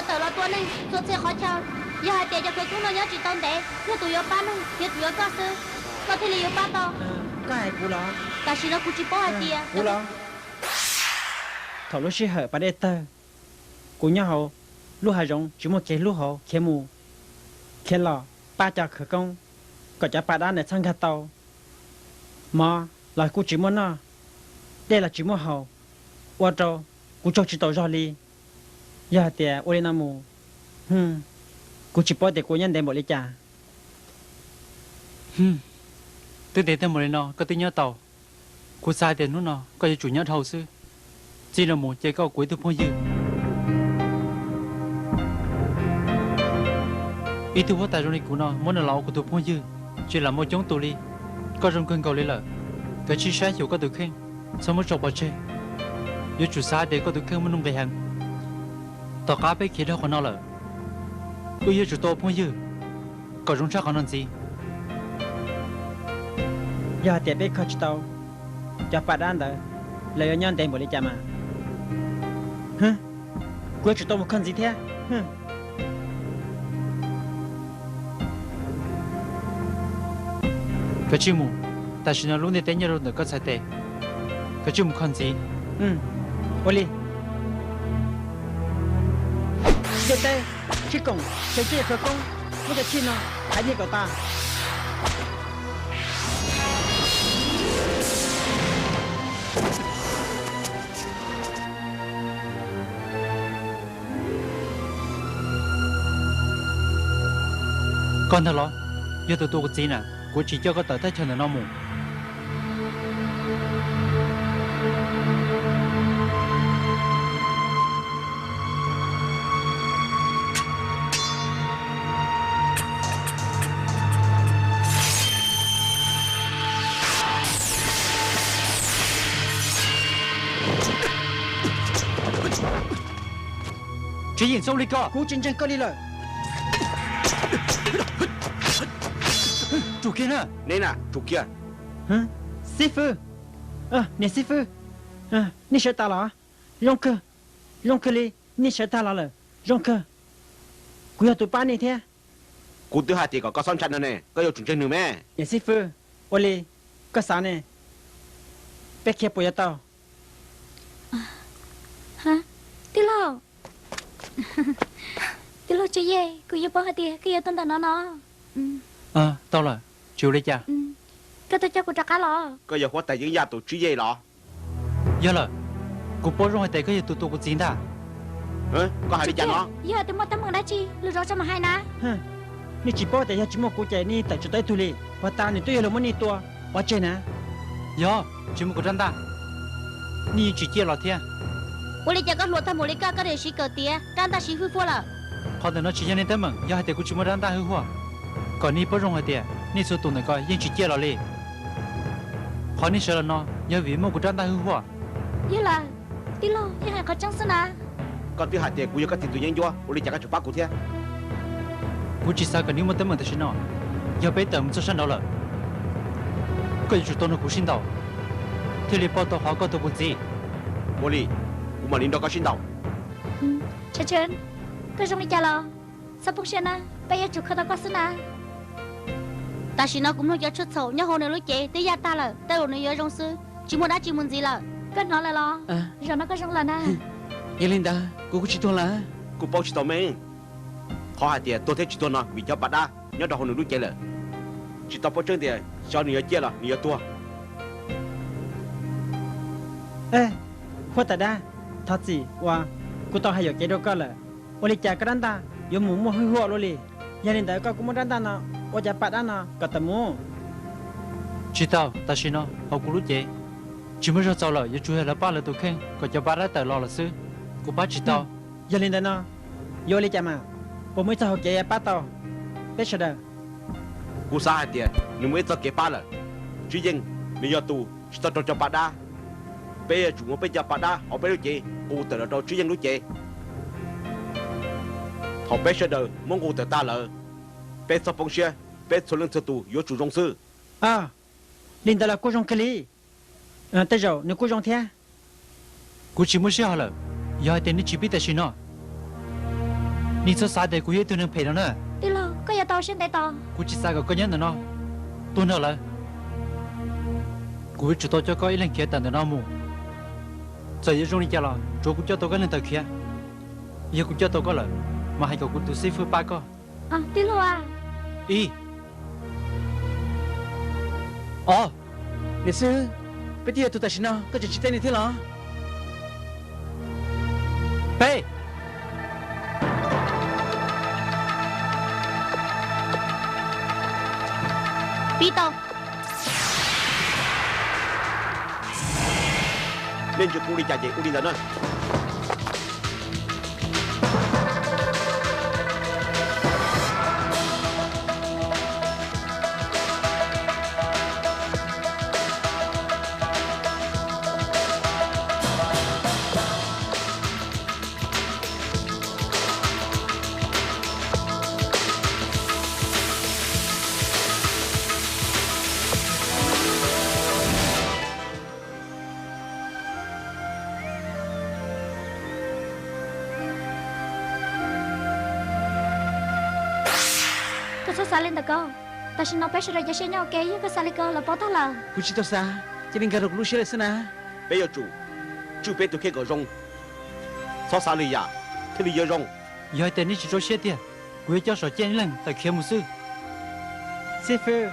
Tawm los tua neeg txhua txhia qhov chaw. Yog hais tias cov khawv koob no nyob tsis tau ntev, yog tus yuav pab neeg thiab tus yuav koj xwb, koj thiaj li yuav pab tau. Koj hais kuv los? Tam sim no kuv tsis paub hais tias kuv los. Thaum lub sij hawm pas dej tawg, kuv nyob hauv lub hav zoov tsis muaj kev hlub hauv khiav mus khiav los pab cov khawv koob kom cov pas dab ntawd txhob nkag tau. Mov los kuj tsis muaj noj, dej los tsis muaj haus, ua rau kuv tsaug tsis tau zog li. Yog hais tias ua li no mus, kuv tsis paub tias kuv nyob ntev npaum li cas. Twb ntev tag mus li no koj twb nyob tau. Kuv xav hais tias hnub no koj yuav tsum nyob dhau xwb. Txij no mus ces koj ua kuv ib tug phooj ywg. Ib tug huab tais zoo li kuv no muab nws los ua kuv tus phooj ywg, ces lam muaj coob tus li. Koj zoo kawg nkaus li lawm. Kav tsij saib xyuas koj tus kheej, txhob muab tso pov tseg. Yuav tsum xav hais tias koj tus kheej muaj nuj nqis heev. Tom qab peb khiav dhau qhov no lawm, wb yuav tsum tau ua phooj ywg kom zoo tshaj qhov no ntxiv. Yog hais tias peb kho tsis tau cov pas dab ntawd, lawv yuav nyob ntev npaum li cas mas? Kuv yuav tsum tau mus kho ntxiv thiab. Kav tsij mus, tam sim no lub ntiaj teb nyob rau ntawm koj txhais tes. Kav tsij mus kho ntxiv. Ua li. Ntiaj teb, tshib koom, xyoo tsib khawv koob, muab cov tshib no haiv nyiaj kom tas. Koj ntag los, yog tus tua kuv txiv na, kuv tsis coj koj tawm thaj chaw ntawm no mus. Tsis yeej xyov li koj, kuv tsis ntseeg koj li lawm. Tsum kiag na. Neb na, tsum kiag. Xib fwb, niam xib fwb, nej sawv tas los? Zoo kawg, zoo kawg li, nej sawv tag los lawm, zoo kawg. Kuv yog tus pab nej thiab. Kuv twb hais tias kom koj txhob ntshai no ne, koj yuav tsum ntseeg nws me. Niam xib fwb, ua li koj xav ne, peb khiav puas yuav tau? Tij laug, tij laug Tswv Yej, kuv yeej paub hais tias koj yuav tuaj ntawm no no. Tau lawm, tsis ua li cas. Koj tuaj coj kuv rov qab los? Koj yog huab tais Yeeb Yaj tus Tswv Yej los? Yog lawm, kuv paub zoo hais tias koj yog tus tua kuv txiv ntag. Koj hais li cas no? Yog tias muaj teeb meem dab tsi lus zov tso mam hais na. Nej tsis paub tias yog tsis muaj kuv ces nej tawm tsis tau ib tug li. Puag ta nws twb yog luag muab nej tua pov tseg na. Yog tsis muaj kuv rab ntaj, nej yeej tsis ciaj los thiab. Ua li cas koj hluas tag npaum li koj, koj niam siv kawm tiav rab ntaj siv hwj huaj lawm? Qhov ntawm no tsis yog nej teeb meem, yog hais tias kuv tsis muaj rab ntaj hwj huaj, kom nej paub zoo hais tias nej txhua tus ntawm ko yeej tsis ciaj los li. Qhov nej sawv los no yog vim muaj kuv rab ntaj hwj huaj. Yog lawm, tij laug yeej hais qhov tseeb xwb na. Koj twb hais tias kuv yog koj txiv tus yeeb ncuab, ua li cas koj tseem pab kuv thiab? Kuv tsis xav kom nej muaj teeb meem tam sim no. Yog peb tawm mus txog sab nraud lawm, koj yuav tsum tau nrog kuv sib ntaus thiaj li pom tau qhov koj tua kuv txiv. Ua li, kuv mam li nrog koj sib ntaus. Koj zoo li cas los? Txhob poob siab na, peb yuav tsum kho tau koj xwb na. Tam sim no kuv mloog cov tshuaj txhaum nyob hauv nws lub cev twb yaj tag lawm, tej zaum nws yuav zoo xwb, tsis muaj dab tsi mus ntxiv lawm. Koj hnov lawm los? Zaum no koj zoo lawm na. Yog li ntawd kuv kuj tsis tuag lawm. Kuv paub tsis tau me. Qhov hais tias tuag thiab tsis tuag no vim cov pas dab nyob rau hauv nws lub cev lawm. Tsis tau paub tseeb tias xyov nws yuav ciaj los nws yuav tuag. Huab tais dab, thov txim uas kuv tau hais yuam kev rau koj lawm. Ua li cas koj rab ntaj yuav mus muaj hwj huaj luaj li? Yog li ntawd koj kuj muab rab ntaj no ua cov pas dab no kom tawm mus. Tsis tau, tam sim no hauv kuv lub cev tsis muaj zog txaus lawm, yuav tsum yog lawv pab lawv tus kheej kom cov pas dab tawm los lawm xwb. Kuv pab tsis tau. Yog li ntawd no, yuav ua li cas mas? Puas muaj ib txoj hauv kev pab tau peb sawv daws? Kuv xav hais tias nws muaj ib txoj kev pab lawm. Tswv Yeej, nws yog tus tsis tau raug cov pas dab. Peb yuav tsum muab peb cov pas dab hauv peb lub cev nqus tawm los rau Tswv Yeej lub cev. Thaum peb sawv daws muab nqus tawm tag lawm, peb txhob poob siab, peb txhua leej txhua tus yuav tsum zoo xwb. Li ntawd los kuj zoo kawg li. Tej zaum nws kuj zoo thiab. Kuv tsis muaj sij hawm lawm, yog hais tias nej tsis pib tam sim no, Nej txhob xav tias kuv yog ib tug neeg phem no na. Tij laug, koj yuav tau siab ntev tos. Kuv tsis xav kom koj nyob ntawm no tuag nrog lawv. Kuv yuav tsum tau coj koj ib leeg khiav tawm ntawm no mus. Txawm yuav zoo li cas los tsuav kuv coj tau koj ib leeg tawm khiav. Yog kuv coj tau koj lawm, mas hais kom kuv tus xib fwb pab koj. Tij laug a. Ib, ob. Niam xib hwb, peb twb yog tus tam sim no, koj tseem tsis teb nws thiab los? Peb. Pib tau. Nej ntsia kuv ua li cas ces ua li ntawd na. Koj txhob xav li ntawd ko. Tam sim no peb sawv daws cia siab nyob ua ke, yog koj xav li ko lawv paub tag lawm. Kuv tsis tau xav, cia li nkag rau kuv lub siab lawm xwb na. Peb yuav tsum tswj peb tus kheej kom zoo, txhob xav lwm yam thiaj li yuav zoo. Yog hais tias nej tsis rau siab tiag, kuv yuav coj Saum Ciaj ib leeg tawm khiav mus xwb. Xib fwb.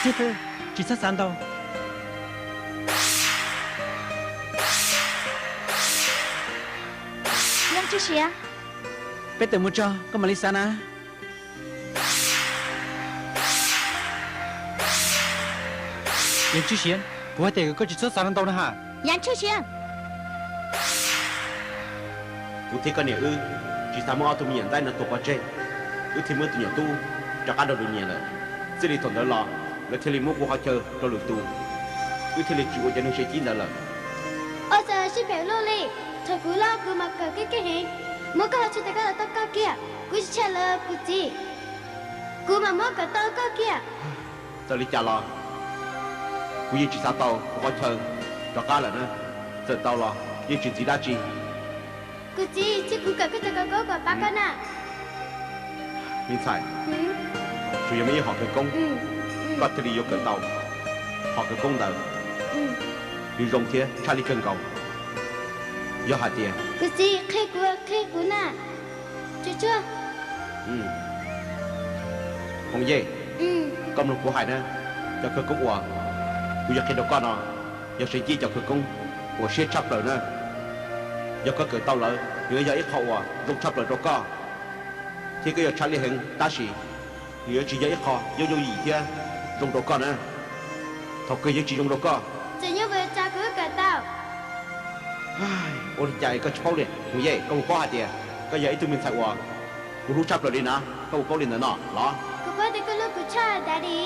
Xib fwb, tsis txhob xav ntau. Yeej tsis siav. Peb tawm mus tso, koj mam li xav na. Yeej tsis siav, kuv hais tias kom koj tsis txhob xav ntau na ha. Yeej tsis siav. Kuv thiab koj niam wb tsis xav muab ob tug me nyuam ntxaib no tua pov tseg, wb thiaj muab tus nyuam tub rov qab rau lwm niam lawm. Txij li thaum ntawd los lawv thiaj li muab kuv qhov chaw rau lwm tus, wb thiaj li tsis ua cov neeg sev cib ntawd lawm. Ua cas sib phem luaj li, thaum kuv loj kuv mas kawm kev kev heev, muab koj qhov chaw rau koj tau koj kiag, kuv tsis tshaj lawv kuv txiv, kuv mas muab kawm tau koj kiag. Txawm li cas los kuv yeej tsis xav tau kuv qhov chaw rov qab lawm na, txawm tau los yeej tsis ntxiv dab tsi. Kuv txiv, cia kuv kawm koj cov khawv koob kom pab koj na. Me ntxhais, tsuas yog muaj ib hom khawv koob koj thiaj li yuav kawm tau. Hom khawv koob ntawd nws zoo thiab tshaj lij kawg nkaus. Yog hais tias kuv txiv qhia kuv, qhia kuv na. Tsuag tsuag. Hoos Yej, koj mloog kuv hais na, cov khawv koob uas kuv yuav qhia rau koj no yog seev cib cov khawv koob uas siab tshaj plaws na. Yog koj kawm tau lawm, nws yuav yog ib qho uas zoo tshaj plaws rau koj, thiab koj yuav tshaj lij heev, tab sis nws yuav tsis yog ib qho yooj yooj yim thiab zoo rau koj na. Thaum kawg yeej tsis zoo rau koj. Tseem nyob ua cas kuv kawm tau. Ua li cas koj tsis paub li? Hoos Yej, koj puas paub hais tias koj yog ib tug me ntxhais uas kuv hlub tshaj plaws li na, koj puas paub li ntawd no los? Kuv paub tias koj hlub kuv tshaj, Daddy.